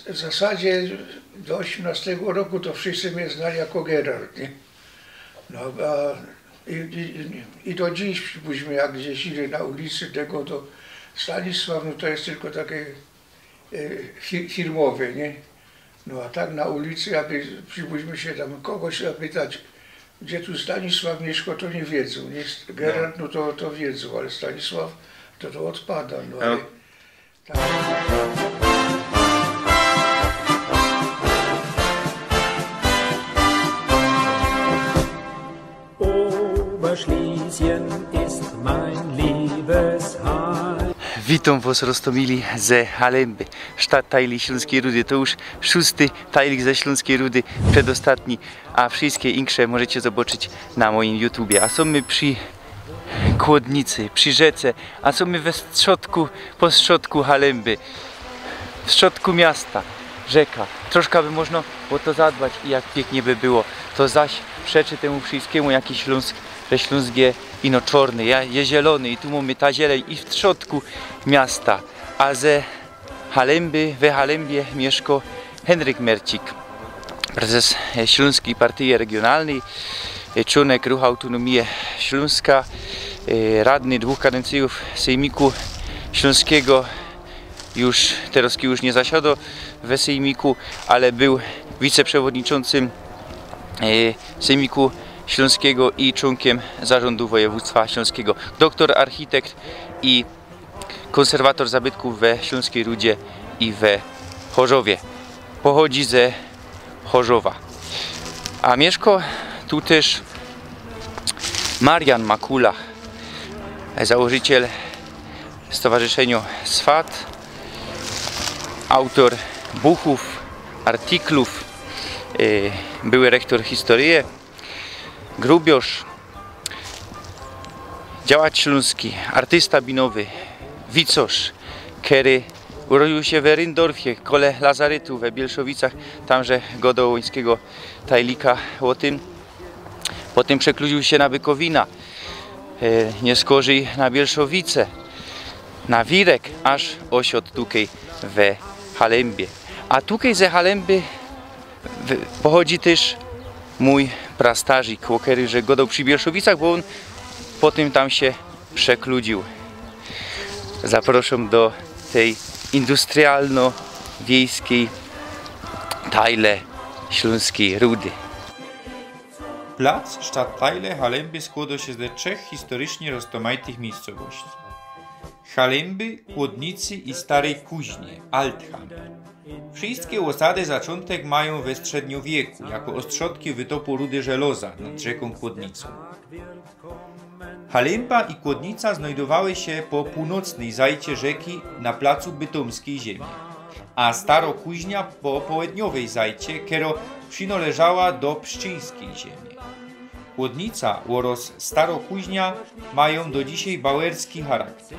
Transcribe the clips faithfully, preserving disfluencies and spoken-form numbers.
W zasadzie do ôziymnŏstego roku to wszyscy mie znali jako Gerard, nie? No, a i, i, i do dziś, przipusćmy, jak gdzieś idzie na ulicy tego, to Stanisław, no to jest tylko takie, e, fi-, firmowe, nie? No a tak na ulicy, jakby, przipusćmy, sie tam kogoś zapytać, gdzie tu Stanisław miyszko, to niy wiedzōm, nie? Gerard, no to, to wiedzōm, ale Stanisław to, to ôdpada, no ale Oberschlesien ist mein Liebesheim. Witōm wŏs, Rostōmili, ze Halymby, sztattajli Ślōnskij Rudy. To już szōsty tajlik ze Ślōnskij Rudy, przedostatni, a wszyjske insze możecie zobaczyć na mojim YouTubie. A sōm my przi Kłodnicy, przi rzece, a sōm my we strzodku, po strzodku Halymby, w strzodku miasta, rzeka. Troszka by można było to zadbać i jak piyknie by było. To zaś przeczy tymu wszyjskimu, jaki Ślōnsk, że Ślōnsk je ino czŏrny, ja-, je zielōny i tu mōmy ta zieleń i w strzodku miasta, a ze Halymby, we Halymbie miyszko Henryk Mercik, prezes, e, Ślōnskij Partyje Regionalnyj, e, czōnek Ruchu Autōnōmije Ślōnska, e, radny dwōch kadencyjōw Sejmiku Ślōnskigo, już, terŏzki już niy zasiadŏ we Sejmiku, ale bōł wiceprzewodniczącym, e, Sejmiku Ślōnskigo i czōnkiym Zarządu Wojewōdztwa Ślōnskigo. Doktor, architekt i kōnserwatōr zabytkōw we Ślōnskij Rudzie i we Chorzowie. Pochodzi ze Chorzowa. A miyszko tu tyż Marian Makula, założyciel Stowarzyszyniŏ Swat, autōr buchōw, artiklōw, y, były rektor historyje, grubiŏrz, działacz ślōnski, artysta binowy, wicŏrz, kery urodził sie we Ryndorfie, kole lazarytu we Bielszowicach, tam żech gŏdoł ôńskigo tajlika ô tym. Potym przekluziōł sie na Bykowina, e, niy skorzij na Bielszowice, na Wirek, aż ôsiŏdł tukej we Halymbie. A tukej ze Halymby w-, pochodzi tyż mōj prastarzik, ô kerym żech gŏdoł przi Bielszowicach, bo ôn potym tam sie przekluziōł. Zaprŏszōm do tyj industrialno-wiejskij tajle Ślōnskij Rudy. Plac sztattajle Halymby skłŏdŏ sie ze trzech historycznie roztōmajtych miyjscowości: Halymby, Kłodnicy i Staryj Kuźnie, Altham. Wszyjske ôsady zaczōntek majōm we strzedniowieku, jako ôstrzodki wytopu rudy żeloza nad rzekōm Kłodnicōm. Halymba i Kłodnica znojdowały sie po pōłnocnyj zajcie rzeki na placu bytōmskij ziymie, a Starŏ Kuźnia po połedniowyj zajcie, kerŏ przinŏleżała do pszczyńskij ziymie. Kłodnica ôrŏs Starŏ Kuźnia majōm do dzisiej bawerski charakter.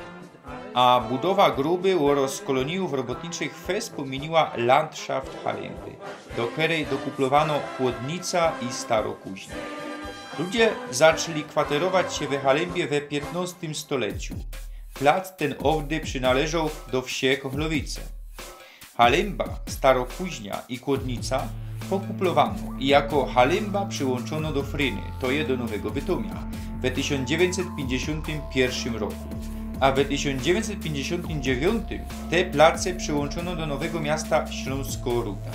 A budowa gruby ôrŏs kolōnijōw robotniczych wes pōmiyniła landszaft Halymby, do kerej dokuplowano Kłodnica i Starŏ Kuźnia. Ludzie zaczli kwaterować sie we Halymbie we piytnŏstym stoleciu. Plac tyn ôwdy przinŏleżoł do wsie Kochlowice. Halymba, Starŏ Kuźnia i Kłodnica pokuplowano i jako Halymba przyłōnczōno do Fryny, to je do Nowego Bytōmia, we tysiōnc dziewiyńćset piyńćdziesiōntym piyrszym roku. A we tysiōnc dziewiyńćset piyńćdziesiōntym dziewiōntym te place przyłōnczōno do nowego miasta Ślōnskŏ Ruda.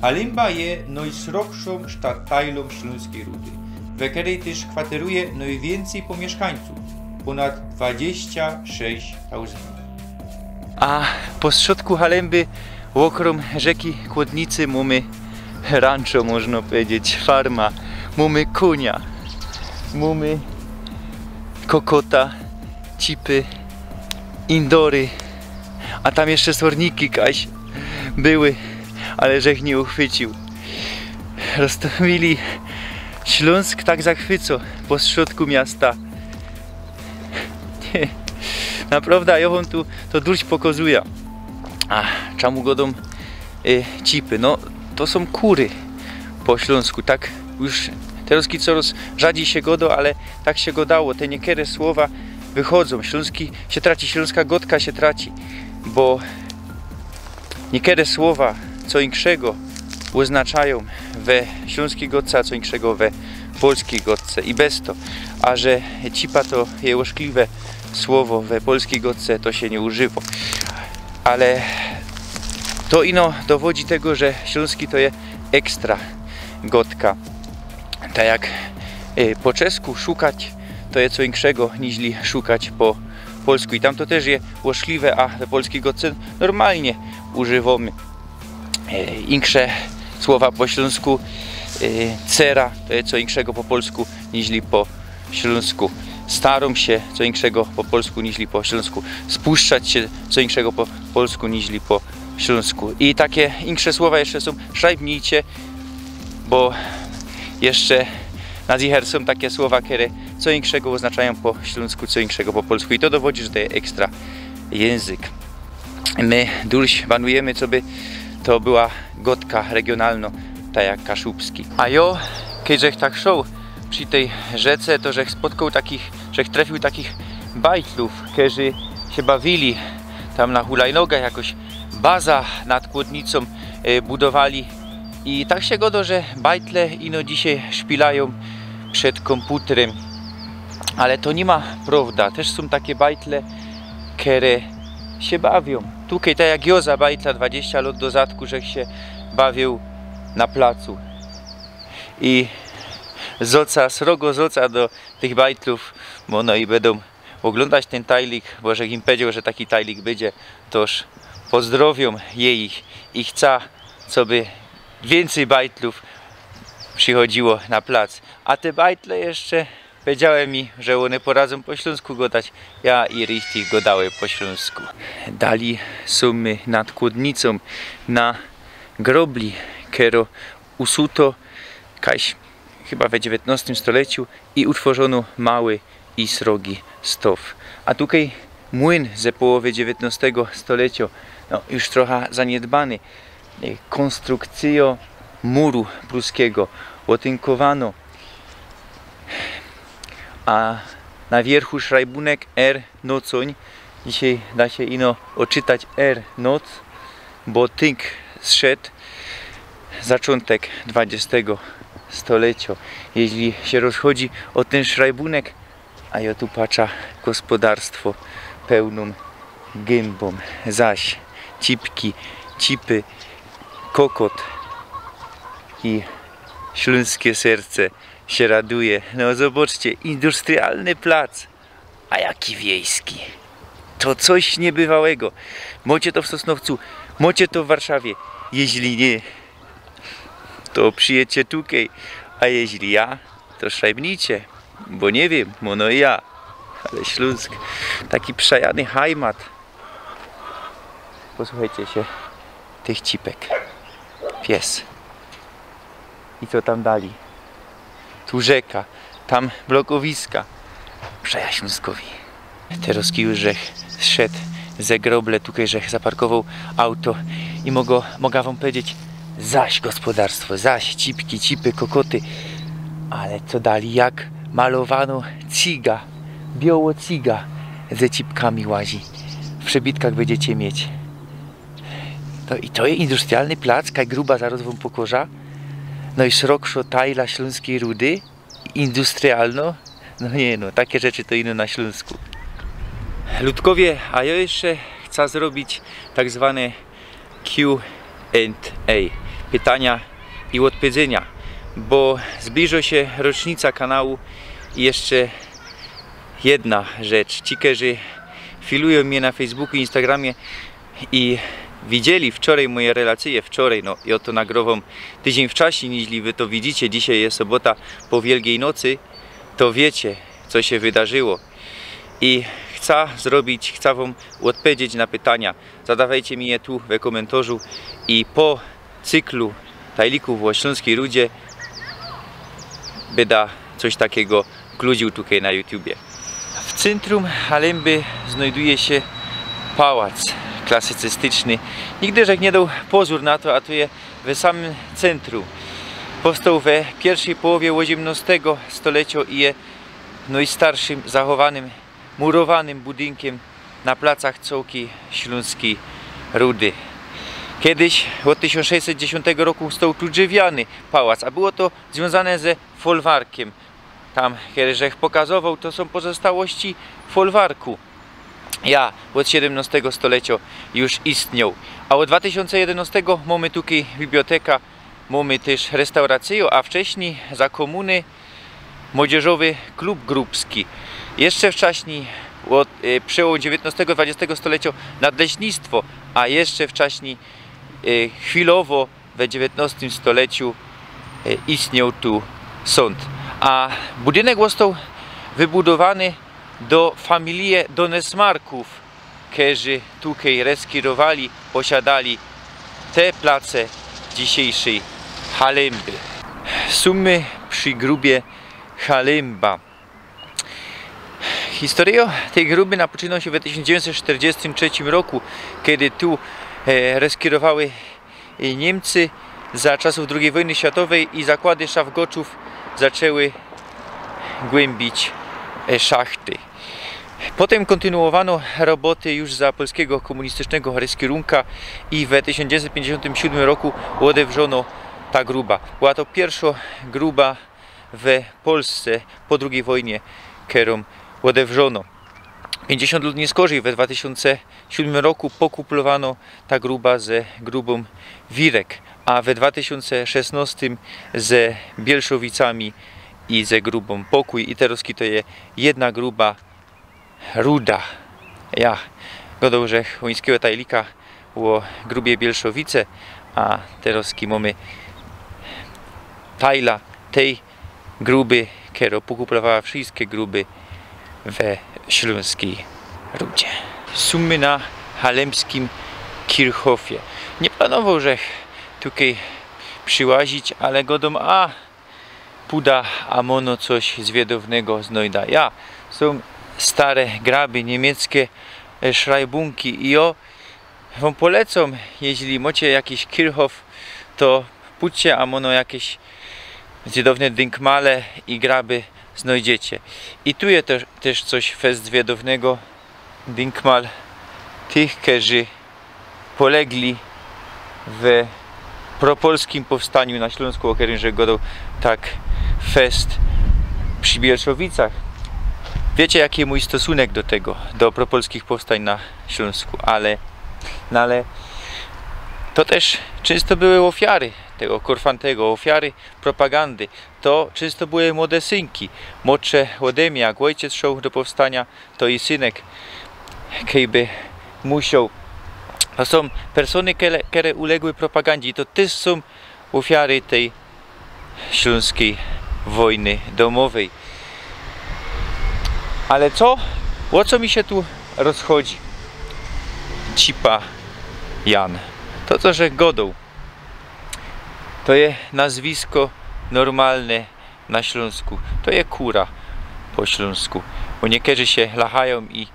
Halymba je nojsrobszōm sztattajlōm Ślōnskij Rudy, we kerej tyż kwateruje nojwiyncyj pōmiyszkańcōw, pōnad dwadzieścia sześć tōłzynōw. A po strzodku Halymby, ôkrōm rzeki Kłodnicy, mōmy rancho, można pedzieć, farma. Mōmy kōnia, mōmy kokota, cipy, indory, a tam jeszcze sworniki kaś były, ale żech niy uchwyciōł. Roztōmili, Ślōnsk tak zachwycŏ po strzodku miasta. Niy. Naprŏwdã, jŏ wōm tu to durś pokŏzujã. A, czōmu gŏdōm, y, cipy? No, to sōm kury po ślōnsku. Tak już terŏzki corŏz rzadzij sie gŏdŏ, ale tak sie gŏdało. Te niykere słowa wychodzōm. Ślōnski sie traci, ślōnska gŏdka sie traci, bo Niykere słowa co inkszego ôznaczajōm we ślōnskij gŏdce, a co inkszego we polskij gŏdce. I bez to, a że cipa to je ôszkliwe słowo we polskij gŏdce, to sie niy używŏ. Ale to ino dowodzi tego, że ślōnski to je ekstra gŏdka. Tak jak, y, po czesku szukać, to je co inkszego niźli szukać po polsku. I tam to tyż je ôszkliwe, a we polskij gŏdce normalnie używōmy, y, inksze słowa po ślōnsku. Y, cera to je co inkszego po polsku niźli po ślōnsku. Starōm sie, co inkszego po polsku niźli po ślōnsku. Spuszczać sie, co inkszego po polsku niźli po ślōnsku. I take inksze słowa jeszcze sōm. Szrajbnijcie, bo jeszcze na zicher sōm take słowa, kere co inkszego ôznaczajōm po ślōnsku, co inkszego po polsku. I to dowodzi, że to je ekstra jynzyk. My dulś banujymy, coby to była gŏdka regiōnalnŏ, tak jak kaszubski. A jo, kej żech tak szoł przi tyj rzece, to żech spotkoł takich, żech trefiōł takich bajtlōw, kerzy sie bawiyli tam na hulajnogach, jakoś baza nad Kłodnicōm, y, budowali. I tak sie gŏdŏ, że bajtle ino dzisiej szpilajōm przed kōmputrym. Ale to niy ma prŏwda. Tyż sōm take bajtle, kere sie bawiōm. Tukej tak jak jo za bajtla dwadziścia lŏt do zadku, żech sie bawiōł na placu. I zoca, srogo zoca do tych bajtlōw, bo ône i bydōm ôglōndać tyn tajlik, bo żech im powiedzioł, że taki tajlik bydzie, toż pozdrowiōm je ich i chca, coby wiyncyj bajtlōw przichodziło na plac. A te bajtle jeszcze powiedziałe mi, że ône poradzōm po ślōnsku gŏdać. Ja i richtig gŏdałech po ślōnsku. Dali sōm my nad Kłodnicōm na grobli, kero usuto kajś chyba we dziewiyntnŏstym stoleciu i utworzōno mały i srogi stow. A tukej młyn ze połowy dziewiyntnŏstego stolecio, no, już trocha zaniedbany. Y, kōnstrukcyjo muru pruskigo, ôtynkowano. A na wiyrchu szrajbunek R nocōń. Dzisiej da sie ino ôczytać R noc, bo tynk zszedł zaczōntek dwadziestego stolecio. Jeźli sie rozchodzi ô tyn szrajbunek, a jo tu patrza gospodarstwo pełnōm gynbōm, zaś cipki, cipy, kokot i ślōnskie serce sie raduje. No zobaczcie, industrialny plac, a jaki wiejski. To coś niebywałego. Mocie to w Sosnowcu, mocie to w Warszawie. Jeźli niy, to przijedzcie tukej. A jeźli ja, to szrajbnijcie, bo niy wiym, może i ja. Ale Ślōnsk, taki przajany hajmat. Posłuchejcie sie tych cipek. Pies. I co tam dali? Tu rzeka, tam blokowiska. Przeja Ślōnskowi. Terŏz już żech zszedł ze groble, tukej żech zaparkowoł auto i moga, moga wōm powiedzieć, zaś gospodarstwo, zaś cipki, cipy, kokoty. Ale co dali, jak malowanŏ cyga, bioło cyga ze cipkami łazi. W przebitkach bydziecie mieć. To, i to je industrialny plac, kaj gruba, zarŏz wōm pokoża. No i srokszo tajla Ślōnskij Rudy, industrialnŏ. No niy, no, take rzeczy to ino na Ślōnsku. Ludkowie, a jo jeszcze chca zrobić tak zwane Q and A. Pytania i ôdpedzenia. Bo zbliżŏ sie rocznica kanału i jeszcze jedna rzecz. Ci, kerzy filujōm mie na Facebooku i Instagramie i widzieli wczorej moje relacyje, wczorej, no, jo to nagrowōm tydziyń wczaśnij, niźli wy to widzicie, dzisiej je sobota po Wielgiej Nocy, to wiycie, co sie wydarzyło. I chca zrobić, chca wōm ôdpedzeć na pytania. Zadŏwejcie mi je tu we kōmyntorzu i po cyklu tajlikōw ô Ślōnskij Rudzie byda coś takigo kludziōł tukej na YouTubie. W cyntrum Halymby znŏjduje sie pałac klasycystyczny. Nigdy żech niy doł pozōr na to, a tu je we samym cyntrum. Powstoł we piyrwszij połowie ôziymnŏstego stolecio i je nojstarszym zachowanym murowanym budynkiym na placach cołkij Ślōnskij Rudy. Kejś ôd tysiōnc sześćset dziesiōntego roku stoł tu drzewiany pałac, a było to zwiōnzane ze folwarkiym. Tam, kej żech pokazowoł, to sōm pozostałości folwarku. Ja, ôd siedymnostego stolecjo już istnioł. A ôd dwa tysiōnce jedynostego mōmy tukej biblioteka, mōmy tyż restauracyjo, a wcześnij za kōmuny młodzieżowy klub grubski. Jeszcze wcześnij, ôd, e, przełōm dziewiyntostego, dwudziestego stolecjo nadleśnictwo, a jeszcze wcześnij, e, chwilowo we dziewiyntostym stolecju, e, istnioł tu sōnd. A budynek ôstoł wybudowany do familije Donesmarków, kerzy tukej reskirowali, posiadali te place dzisiejszyj Halymby. Sōm my przi grubie Halymba. Historyjo tyj gruby napoczynała sie we tysiōnc dziewiyntset sztyrdziestym trzecym roku, kej tu, e, reskirowały, e, Niymcy za czasōw drugij wojny światowej i zakłady szafgoczōw zaczły głymbić, e, szachty. Potym kōntynuowano roboty już za polskigo kōmunistycznego reskirunka i we tysiōnc dziewiyntset piyńćdziesiōntym siódmym roku ôdewrzono ta gruba. Była to piyrszŏ gruba we Polsce po drugij wojnie, kerōm ôdewrzono. Piyńćdziesiōnt lŏt niyskorzij, we dwa tysiōnce siódmym roku pokuplowano ta gruba ze grubōm Wirek, a we dwa tysiōnce szesnostym ze Bielszowicami i ze grubōm Pokōj. I terŏz to je jedna gruba ruda. Ja godoł żech u nińskigo tajlika ô grubie Bielszowice, a terŏz mōmy tajla tyj gruby, kerŏ pokuplowała wszyjske gruby we ślōnskij rudzie. Sōm my na halymskim Kirchhofie. Niy planowoł żech tukej prziłazić, ale godōm, a puda, a mono coś zwiadownego znojda. Ja, sōm stare graby, niymieckie, e, szrajbunki i jŏ wōm polecōm, jeźli mocie jakiś Kirchhof, to pōdźcie, a mono jakeś zwiadowne dynkmale i graby znojdziecie. I tu je tyż, tyż coś fest zwiadownego, dynkmal tych, kerzy polegli we propolskim powstaniu na Ślōnsku, ô kerym żech godoł tak fest przi Bielszowicach. Wiycie, jaki je mōj stosunek do tego, do propolskich powstań na Ślōnsku, ale, no ale to tyż czynsto były ôfiary tego korfantego, ôfiary propagandy. To czynsto były młode synki, młodsze ôde mie, jak ôjciec szoł do powstania, to i synek, kejby musioł. To sōm persōny, kere, kere uległy propagandzie. To tyż sōm ôfiary tyj ślōnskij wojny dōmowyj. Ale co? Ô co mi sie tu rozchodzi? Cipa Jan. To, co żech godoł, to je nazwisko normalne na Ślōnsku. To je kura po ślōnsku. Bo niykerzy sie lachajōm i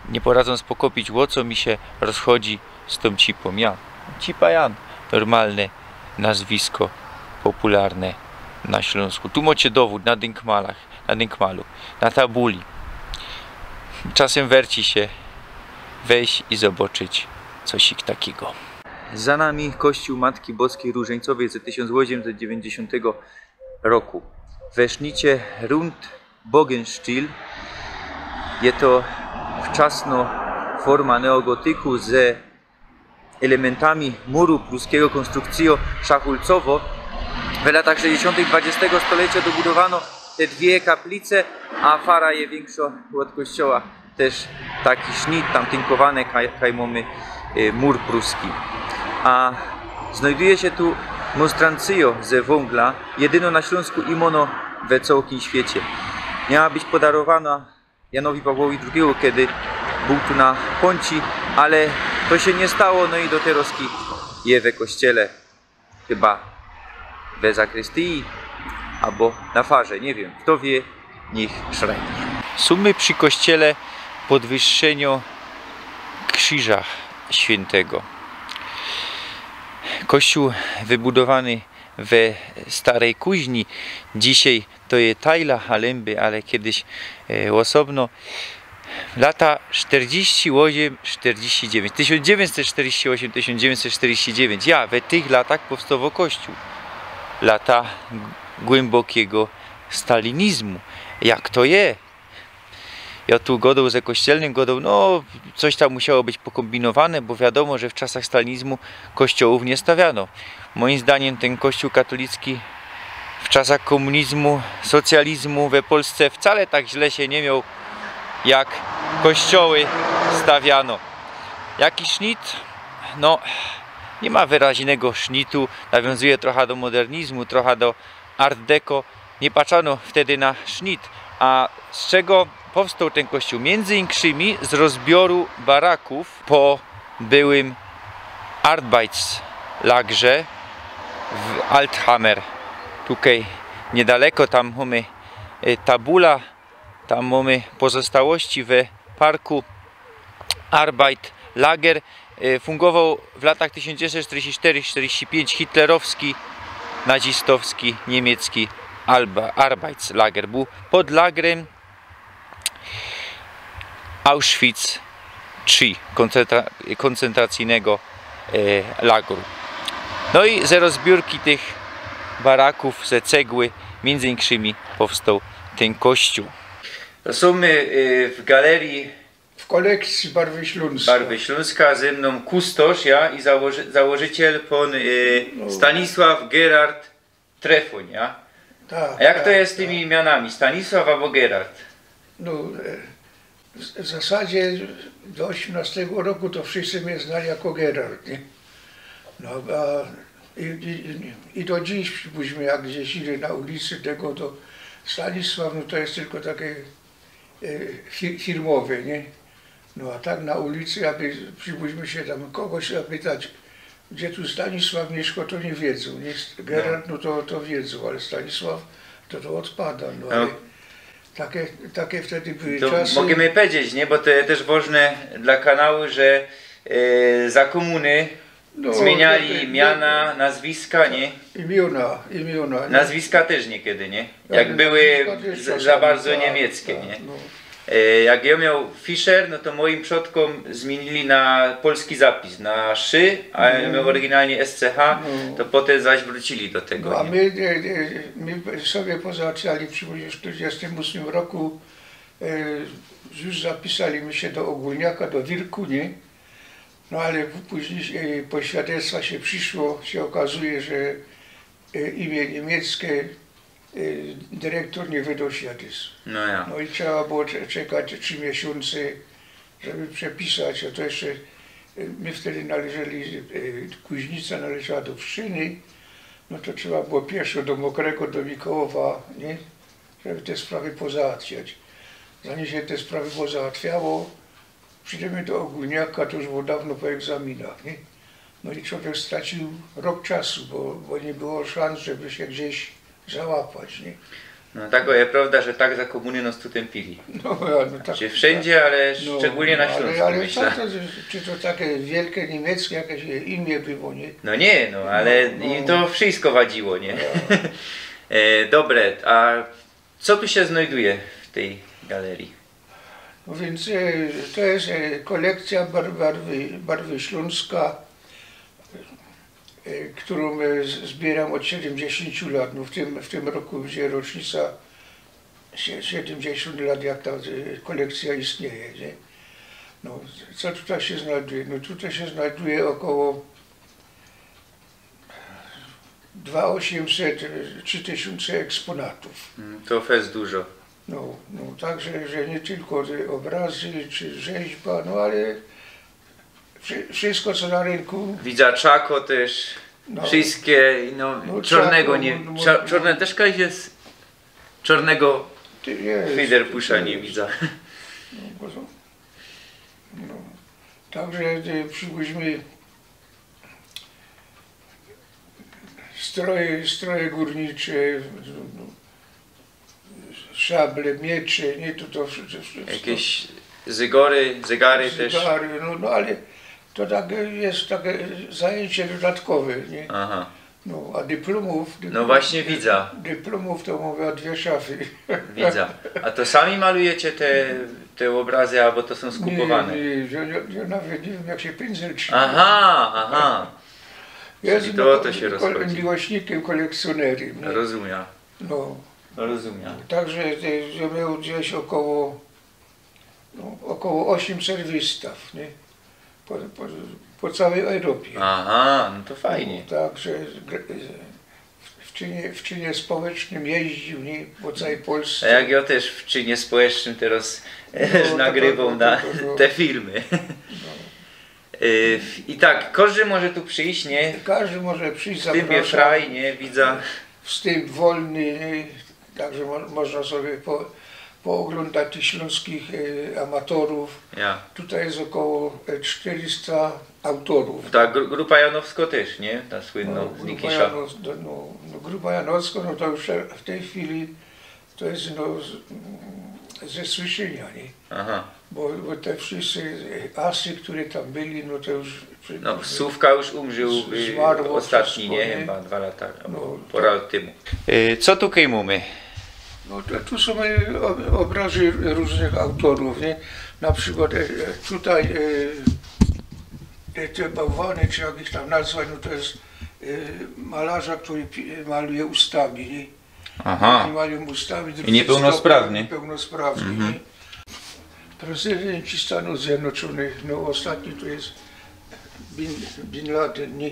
niy poradzōm spokopić, ô co mi sie rozchodzi z tōm Cipōm Jan. Cipa Jan. Normalne nazwisko, popularne na Ślōnsku. Tu mocie dowōd na dynkmalach, na dynkmalu, na tabuli. Czasym werci sie wejś i zobaczyć coś takigo. Za nami kościół Matki Boskiej Różańcowej z tysiōnc ôziymset dziewiyńćdziesiōntego roku. Wesznicie Rundbogenstil. Je to wczasnŏ forma neogotyku ze elementami muru pruskigo, konstrukcyjŏ szachulcowo. W latach sześćdziesiōntych dwudziestego stolecjo dobudowano te dwie kaplice, a fara je wiynkszŏ ôd kościoła. Tyż taki sznit tam tynkowany, kaj, kaj mōmy, y, mur pruski. A znajduje sie tu monstrancyjŏ ze wōngla, jedyno na Ślōnsku i mono we cołkim świecie. Miała być podarowana Janowi Pawłowi drugimu, kej bōł tu na pōnci, ale to sie niy stało, no i do terŏzki je we kościele, chyba we zakrystyji, abo na farze, niy wiym, fto wiy, niych szrajbie. Sōm my przi kościele Podwyższeniŏ Krziża Świyntego. Kościół wybudowany we starej kuźni, dzisiej to je tajla Halymby, ale kejś, e, ôsobno. Lata sztyrdziści ôziym sztyrdziści dziewiyńć, tysiōnc dziewiyńćset sztyrdziści ôziym tysiōnc dziewiyńćset sztyrdziści dziewiyńć. Ja, we tych latach powstowo kościōł. Lata głymbokigo stalinizmu. Jak to je? Ja tu godoł ze kościelnym, godoł, no, coś tam musiało być pokōmbinowane, bo wiadōmo, że w czasach stalinizmu kościołōw niy stawiano. Moim zdaniym tyn kościół katolicki w czasach kōmunizmu, socjalizmu we Polsce wcale tak źle sie niy mioł, jak kościoły stawiano. Jaki sznit? No, niy ma wyraźnego sznitu. Nawiązuje trocha do modernizmu, trocha do art deco. Niy patrzano wtedy na sznit. A z czego powstoł tyn kościoł? Miyndzy inkszymi z rozbioru barakōw po byłym Arbeitslagrze w Althammer. Tukej niydaleko, tam mōmy, e, tabula, tam mōmy pozostałości we parku Arbeitslager. E, fungowoł w latach tysiōnc dziewiyńćset sztyrdziści sztyry sztyrdziści piyńć hitlerowski, nazistowski, niymiecki Alba-, Arbeitslager. Bōł pod lagrym Auschwitz trzy, koncentra-, kōncentracyjnego, e, lagru. No i ze rozbiōrki tych barakōw, ze cegły, miyndzy inkszymi powstoł tyn kościoł. To sōm my, e, w galerii W kolekcji Barwy Ślōnska. Barwy Ślōnska, ze mnōm kustosz, ja, i założy-, założyciel, pōn, e, No. Stanisław Gerard Trefōń, ja. Tak, A jak to tak, je z tymi tak. imionami? Stanisław abo Gerard? No, e, w, w zasadzie do ôziymnostego roku to wszyscy mie znali jako Gerard, nie? No, a i, i, i, i do dziś, przipuśćmy, jak gdzieś idzie na ulicy tego, to Stanisław, no to je tylko takie, e, fi-, firmowe, nie? No a tak na ulicy, jakby, przipuśćmy, sie tam kogoś zapytać, gdzie tu Stanisław miyszko, to niy wiedzōm, nie? Gerard, no to, to wiedzōm, ale Stanisław, to, to ôdpada, no, No. ale takie, takie wtedy były To czasy. możymy pedzieć, nie? Bo to je tyż wożne dlŏ kanalu, że, e, za kōmuny No, zmiyniali to, to, imiona, nazwiska, nie? Imiona, imiona, nie? Nazwiska tyż niykiedy, nie? Ja, Jak no, były nazwiska tyż za, czasami, za bardzo tak, niymiecckie, tak, nie? no. E, jak jŏ mioł Fischer, no to mojim przodkōm zmiynili na polski zapis, na Szy, a jŏ Mhm. mioł ôryginalnie S C H, No. to potym zaś wrōcili do tego, No, a nie? my, e, e, my sobie pozałatwiali przi sztyrdziestym ôsmym roku, e, już zapisali my sie do ôgōlniaka, do wirku, nie? No ale p-, później, e, po świadectwa sie prziszło, sie ôkazuje, że, e, imię niymieckie, e, dyrektōr niy wydoł świadectw. No ja. No i trzeba było cze-, czekać trzi miesiōnce, żeby przepisać, a to jeszcze, e, my wtedy należeli, e, Kuźnica należała do Pszczyny, no to trzeba było pieszo do Mokrego, do Mikołowa, nie? Żeby te sprawy pozałatwiać. Zanim sie te sprawy pozałatwiało, przijdziemy do ôgōlniaka, to już było dawno po egzaminach, nie? No i człowiek stracił rok czasu, bo, bo niy było szans, żeby sie gdzieś załapać, nie? No, takŏ je prŏwda, że tak za kōmuny nos tu tępili. No, ja, no tak, Znaczy wszyndzie, ale no, szczegōlnie na no, ale, Ślōnsku, ale myślã. Co to, czy to takie wielkie niymieckie jakieś imię było, nie? No niy, no, ale No, no. im to wszysko wadziło, nie? No. E, dobre, a co tu sie znajduje w tyj galerii? No więc, e, to je, e, kolekcjŏ bar-, barwy, barwy Ślōnska, e, kerōm, e, z-, zbiyram ôd siedymdziesiōntu lat. No w tym, w tym roku bydzie rocznica sie-, siedymdziesiōnt lat, jak ta, e, kolekcjŏ istnieje, nie? No, co tutaj sie znajduje? No tutaj sie znajduje ôkoło dwa ôziymset, e, trzi tysiōnce eksponatōw. Mm, to fest dużo. No, no, tak że, że niy tylko te ôbrazy czy rzeźba, no ale wszy-, wszysko, co na rynku. Widzã Chaco tyż. No. Wszyske, no, No, czornego Chaco, niy, no, no, czo-, no. Czorne tyż kajś je? Czornego Ty, je, Fiederpusza ty, niy je. Widzã. No, bo to, no. Tak że, e, przipōnōmy stroje, stroje gōrnicze, szable, miecze, nie? To, to wszy-, to wszysko. Jakeś zygory, zegary tyż. Zegary, no, no ale to tak je, takie zajyncie dodatkowe, nie? Aha. No, a dyplōmōw, No dyplōmōw, właśnie, dy-, widzã. dyplōmōw to mōmy dwie szafy. Widzã. A to sami malujecie te te ôbrazy, abo to sōm Nie, skupowane? nie, ja, ja, ja nawet niy wiym, jak sie pyndzel trzymo. Aha, aha. Ja Czyli jestem to o to się kole-, rozchodzi. Miłośnikiem, kolekcjonerem, nie? Rozumiem. No. Rozumiem. Także, e, ja miał gdzieś około, no, około osiemset wystaw, nie? Po, po, po całej Europie. Aha, no to fajnie. No, także gr-, w, w czynie, w czynie społecznym jeździł, nie? Po całej Polsce. A jak ja też w czynie społecznym teraz, No, to, nagrywam to, to, na to, to. te filmy. No. Y, i tak, kożdy może tu przyjść, nie? Kożdy może przyjść, W tym je zapraszam. Fraj, nie? Widzę. Wstęp wolny, nie? Także mo-, można sobie po-, pooglądać tych śląskich, e, amatorów. Ja. Tutaj jest około, e, czterysta autorów. Ta gru-, grupa Janowsko też, nie? Ta słynna No, z grupa Nikisza. Janos-, no, no, no, grupa Janowsko, no to już w tej chwili to jest, no, z, ze słyszynia, nie? Aha. Bo, bo te wszyscy asy, które tam byli, no to już przy-, No, przy-, Słówka już umrzył, z-, y, zmarło ostatni, wszystko, nie? nie? Chyba dwa lata, No, pora tak. temu. Y, co tu kejmujemy? No to tu są, e, ob-, obrazy różnych autorów, nie? Na przykład, e, e, tutaj, e, te, te bałwany, czy jak ich tam nazwać, no to jest, e, malarza, który pi-, maluje ustami, nie? Aha. Jedni mają ustami, I drudzy niepełnosprawny. Niepełnosprawny, Mhm. nie? Prezydenci Stanów Zjednoczonych, no, ostatni to jest Bin, Bin Laden, nie?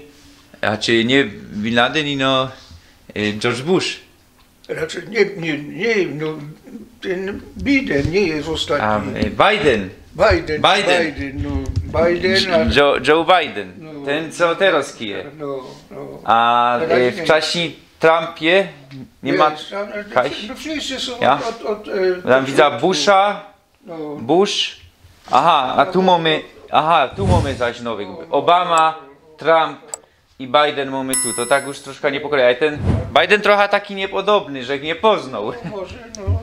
A czy nie Bin Laden, ino, y, George Bush? Raczej nie, nie, nie, no, ten Biden nie jest A, ostatni. y, Biden. Biden, Biden. Biden, no, Biden, ale Joe, Joe Biden. No. Ten, co teraz kije. No, no. A, Teraz y, nie. wcześniej Trump je? Nie ma Jest, ale Kaś? no, wszyscy są Ja? od, od, e, Tam widzę początku. Busha, No. Bush. Aha, a tu mamy, aha, tu mamy zaś nowych. Obama, Trump i Biden mamy tu. To tak już troszkę nie po kolei. Ale ten Biden trochę taki niepodobny, że nie poznał. No może, no,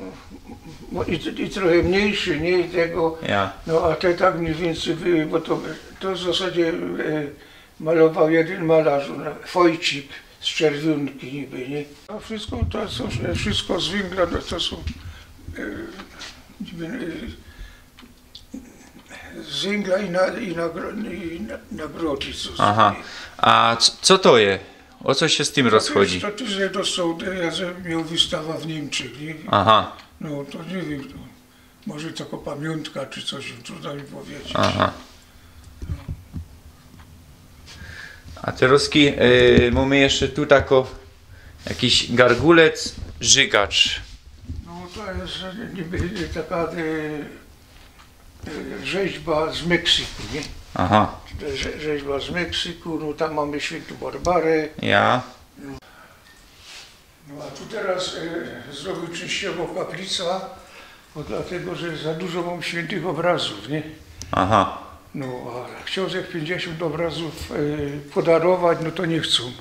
no i, i trochę mniejszy, nie? I tego, Ja. no, a te tak mniej więcej były, bo to, to w zasadzie, e, malował jeden malarz, no, Wojcik z Czerwiōnki niby, nie? A wszystko to, co, wszystko z węgla, no to są, e, niby, e, z węgla i na, i nagro-, i na, nagrody, co Aha. A c-, co to je? O co się z tym To rozchodzi? Tyż, to tyż dostał, ja miał wystawa w Niemczech, nie? Aha. No, to nie wiem, to może jako pamiątka czy coś, trudno mi powiedzieć. Aha. A te ruski, y, mamy jeszcze tu tako, jakiś gargulec, żygacz. No to jest niby taka, y, y, rzeźba z Meksyku, nie? Aha. To jest rze-, rzeźba z Meksyku, no tam mamy świętą Barbarę. Ja. No a tu teraz, e, zrobił czyściowo kaplica, bo dlatego, że za dużo mam świętych obrazów, nie? Aha. No, a chciał żech pięćdziesiōnt obrazów, e, podarować, no to nie chcą.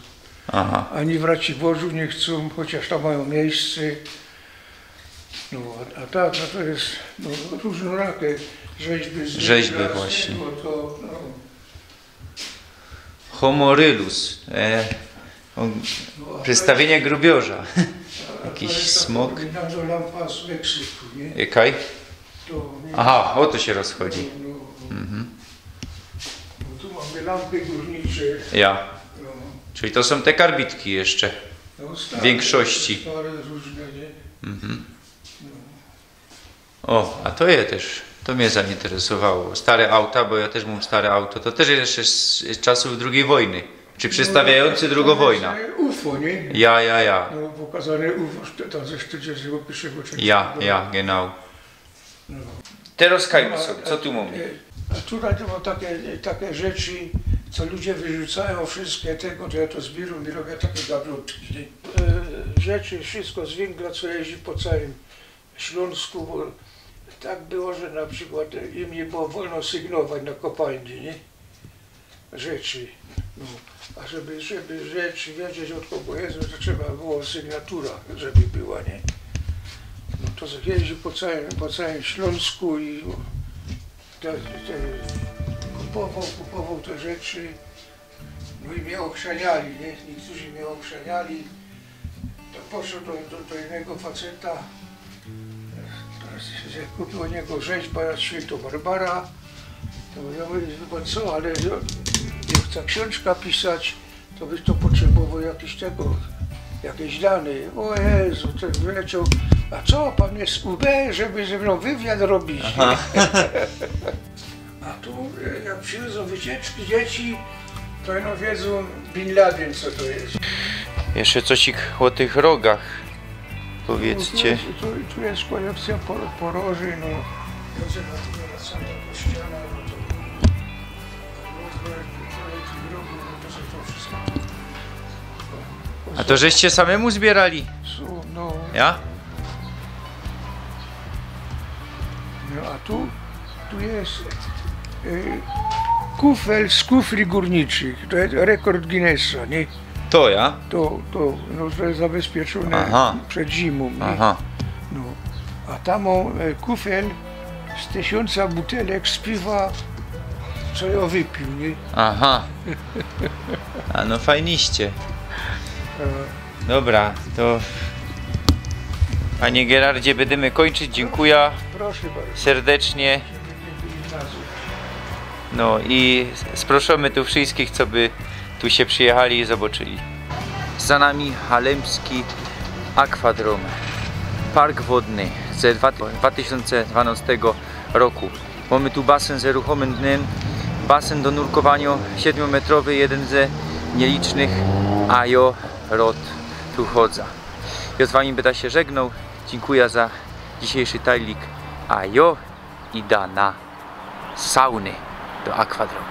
Aha. Ani w Raciborzu nie chcą, chociaż tam mają miejsce. No, a, a tak, no to jest, no, różnorakie rzeźby z Rzeźby węgla, z właśnie. tego, to, no. Homoryllus. E, o, przedstawienie grubiorza. Jakiś smok. Oryginalna lampa z Meksyku, nie? Jakaj? To, nie? Aha, o to się rozchodzi. No, no, no. Mhm. Bo tu mamy lampy górnicze. Ja. No. Czyli to są te karbitki jeszcze. No, stare, W większości. stare różne, nie? Mhm. No. O, a to je też, to mnie zainteresowało. Stare auta, bo ja też mam stare auto. To też jeszcze z, z czasów drugiej wojny. Czy przedstawiający No, drugą to wojnę? jest, e, ufo, nie? Ja, ja, ja. No, pokazane ufo, to, to ze sztydzieści pierwszego czy Ja, ja, genau. No. Teraz kajmy sobie, co tu mamy? E, a tutaj to mam takie, takie rzeczy, co ludzie wyrzucają wszystkie tego, to ja to zbieram i robię takie gablotki, nie? E, rzeczy, wszystko z węgla, co jeździ po całym Śląsku, bo tak było, że na przykład im nie było wolno sygnować na kopalni, nie? Rzeczy. No. A żeby, żeby rzecz wiedzieć, od kogo jest, no to trzeba było sygnatura, żeby była, nie? No to jeździł po całym, po całym Śląsku i te, te, kupował, kupował te rzeczy. No i mnie ochrzaniali, nie? Niektórzy mnie ochrzaniali. To poszedł do, do, do jednego faceta, Że kupił od niego rzeźba jak świętą Barbara. To ja mówię, wie pan co, ale ja, ja chcę książka pisać, to byś to potrzebował jakiś tego, jakieś dane. O Jezu, ten wyleciał. A co, pan jest U B, żeby ze mną wywiad robić? Aha. A tu, e, jak przychodzą wycieczki dzieci, to no wiedzą Bin Laden, co to jest. Jeszcze coś ich o tych rogach. Powiedzcie. Tu, tu jest kolekcja por- poroży, no. Józef, a tu wracamy do ściana, no to... A to żeście samemu zbierali? Su- No, Ja? no a tu, tu jest y, kufel z kufli górniczych. To jest rekord Guinnessa, nie? To ja? To, to, no, to jest zabezpieczone Aha. przed zimą, nie? Aha. No. A tam mam e, kufel z tysiąca butelek z piwa, co ja wypił, nie? Aha. A no fajniście. E, Dobra, to panie Gerardzie, będziemy kończyć. Dziękuję Proszę bardzo. Serdecznie. No i sproszymy tu wszystkich, co by tu się przyjechali i zobaczyli. Za nami Halemski Akwadrom, park wodny ze dwa- dwa tysiące dwanastego roku. Mamy tu basen z ruchomym dnem, basen do nurkowania siedmiometrowy, jeden ze nielicznych, a jo rod tu chodza. Ja z wami będę się żegnał. Dziękuję za dzisiejszy tajlik, a jo idę na sauny do Akwadromu.